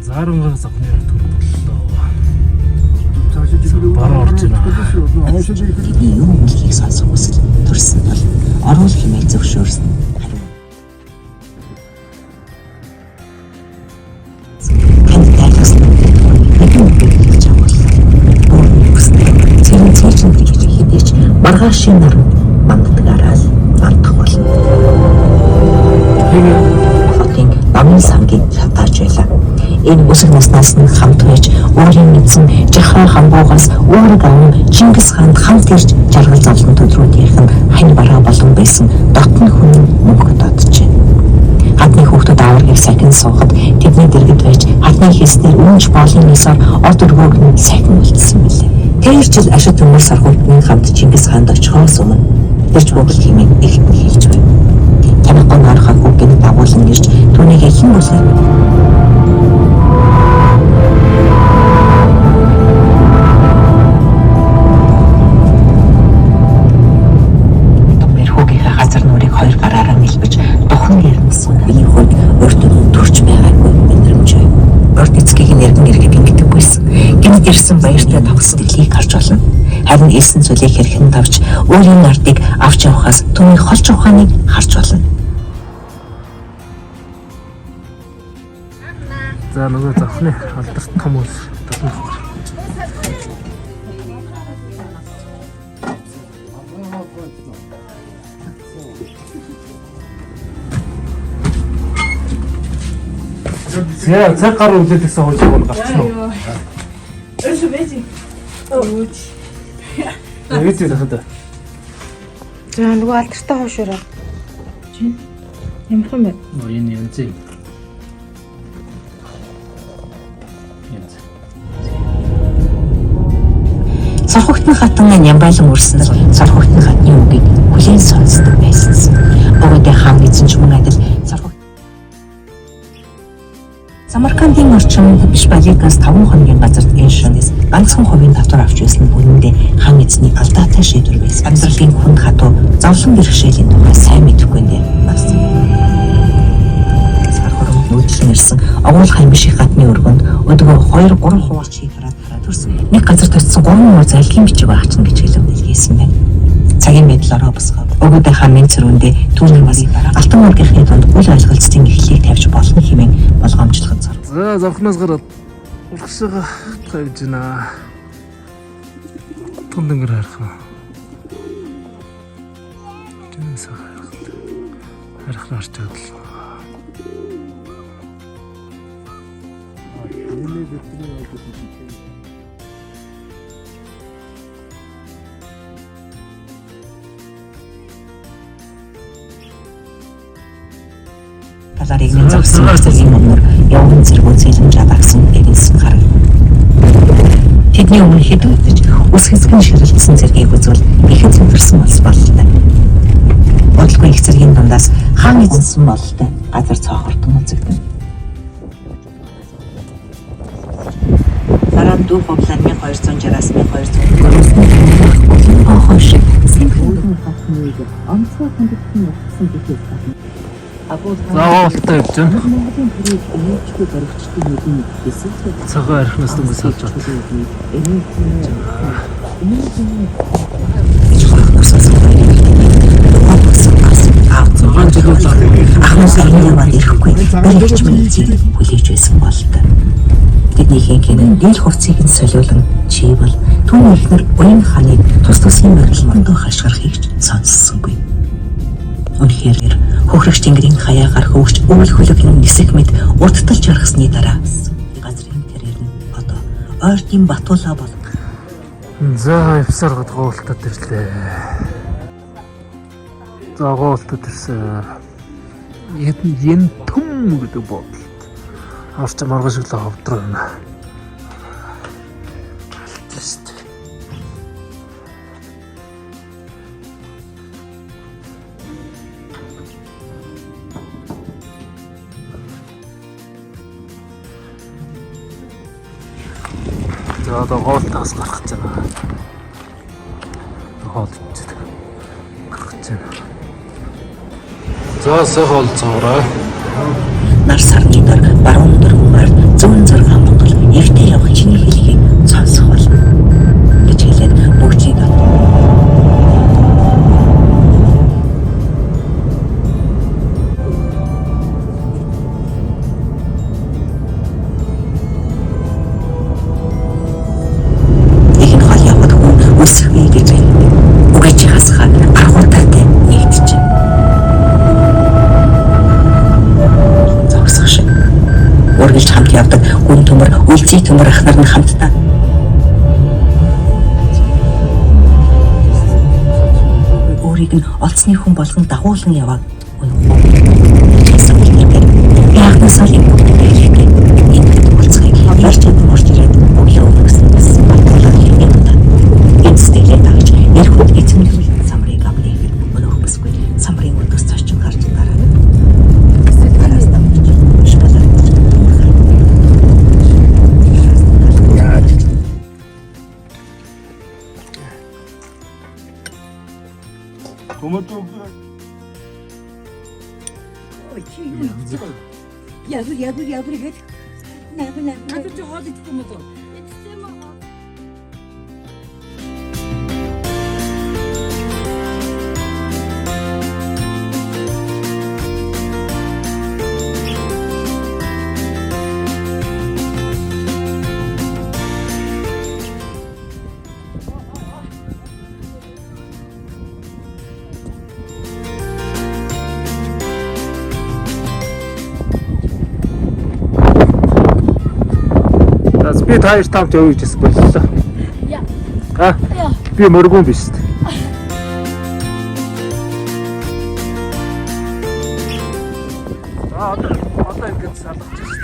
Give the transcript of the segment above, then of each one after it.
Заарангаа завхны төр боллоо. Баруун орж байна. Тэдний юм хэлхийг сонсох хүсэл төрсөн бол оруул хэмээн зөвшөөрсөн. Харин танд тайлгсан нэгэн үгийг хэлж авах. Бүр хүснэ. Цэрэн цээжин гэж хэдийч маргаашийн нар манддагаараа л мандах болно. Хотын намын сангийг шатааж байлаа. Энэ өсөх наснаас нь хамт байж өөрийн мэдсэн Жахраа хамбуугаас үүрэг аван Чингис хаанд хамт ирж жаргал зовлон төдрүүдийнх нь хань бараа болон байсан дотн хүн нь мөнхөд оджээ. Хатны хүүхдүүд аваргыг сахин суухад тэдний дэргэд байж хатны хийснээр үнж боолын ёсоор од өргөөг нь сахин үлдсэн мөлий. Тэр жил ашид төмөр сархуйтны хамт Чингис хаанд очихоос өмнө тэрч бүгд хэмээн ихт нь хэлж байв. Танихгүй норхоо хүүгэн дагуулan ирж түүнийг хэн бүлээ Мэрхүүгийнхээ газар нүрийг хоёр гараараа нэлбэж духан гэрнсэн. Миний хувьд урд нь төрж байгаагүй мэдрэмж байв. Урд эцгийг нь эргэн ирэхэд ингэдэг байсан. Гинт ирсэн баяртай тогсон дэлхийг харж болно. Харин элсэн зүйлийг хэрхэн тавж өөрийн ардыг авч явахаас түүний холж ухааныг харж болно. За нөгөө завхны алдарт том үс татна хавар. За цаг гаруй үлээд гэсэн хойш бол гарчихна уу? Өшөө байж. Өөч. Ингэж ярих одоо. За нөгөө алдартай хоошоороо. Чи ямар юм бэ? Нөө энэ янз юм. Янз. Сорхогтны хатан нямбайлан үрсэн л сорхогтны хатны үгийг хүлээн сонсдог байсан. Бөгөөдөө хаан эзэн ч мөн адил сорхогт Самаркандын орчинд Бишбаликаас 5 хоногийн газарт Эншинээс ганцхан хувийн татвар авч байсан нь үнэндээ хаан эзний алдаатай шийдвэр байсан. Амьдралын хүнд хатуу зовлон бэрхшээлийн тухай сайн мэдэхгүй нэ бас. Сар хором нүүдлэн ирсэн овоол хаймших гадны өргөнд өдгөө 2 3 хуваач хий хараад төрсөн. Нэг газар төссөн 3 муу залгийн бичиг байх чинь гэж хэлв дэлгээсэн байна. Цагийн байдлаараа босгоо. Өгөөдөө хаан цэрүүндээ түүний бас алтан мөргийнхний дунд үл ойлголцтын эхлэлийг тавьж болно хэмээн болгоомжлоход зар. За завхнаас гараад урагшаага тавьж байна. Тунд өнгөр харах уу? Тэнэс харах. Харах нь орч бодлоо. Талаар игнэн зогссон их зэргийн өмнөр явган зэргүү зэлэн жадагсан эренсэн харав. Тэдний өмнө хэд удаж ус хэсгэн ширэлдсэн зэргийг үзвэл ихэд зүтэрсэн улс бололтой. Бодлого их зэргийн дундаас хаан эзэнсэн бололтой газар цоохортон үзэгдэнэ. Дараа нь дүү хувлаа 1260-аас 1200 хойш шиг онцгой хандлагын явсан гэхээс гадна За гоолтой явж байна. Монголын төрийг өөчгөө зоригчдын нэгэн эсэлтэй Цагаан архинаас дөнгөж салж байна. Цагаан жилүүд Ахмад энэ яваад ирэхгүй баригч мэлцийг хүлээж байсан болтой. Тэдний хинхэн дийл хувцсыг нь солиулан чи бол түүний эхнэр уян ханыг тус тусын барилмандуу хашгирахыг ч сонссонгүй. Үнэхээр хөхрөгч тэнгэрийн хаяа гарах өгч өвөл хөлөг нь нисэх мэт урдталж харгасны дараа газрын тэрээр нь одоо ойртын Батулаа бол За явсаар гад гоолтод ирлээ. За гоолтод ирсэн. Янтум гэдэг бодолт. Авч маргааш өглөө ховдроо юм. Тест. За одоо гоолтоос гарах гэж байна. Хоол идчихээд гарах гэж байна. За сайхан хоол цоорой. Нар сарны дор баруун дөрвөн ойр зүүн 6 Монгол эвтэй явах чиний хэлхийг сонсох болно гэж хэлээд бөгжийг Их нь хол явахад хүн өсөх гэж үгэж хасгаа аргуудаатай нэгджээ. Зогсох шиг. Үргэлж хамт явдаг гүн төмөр, үлзий төмөр ах нар нь хамтдаа өөрийг нь олцны хүн болгон дагуулan яваа. Яахнаас л юм хэлэхдээ энэ уулзахыг ярьж орж ирээд өглөө өгсөн бас батлаа юм да. Энэ сэтгэлээ дагаж эр хүн эзэмлэвэл самрыг авна гэхэд өнөөх бүсгүй самрын өдөөс зочин гарч дараа. Араас давж биш болоод. За би та хоёр тамт явъя гэж боллоо. Яа. А? Яа. Би мөргүн биш үү? За одоо ингэж салгаж шүү.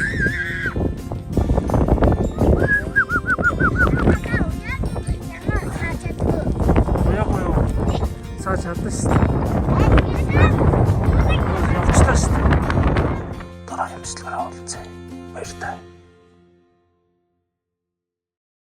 Яг уу. Цаа чадсан шүү. Явчлаа шүү. Дараагийн бичлэгээр уулзъя. Баяртай.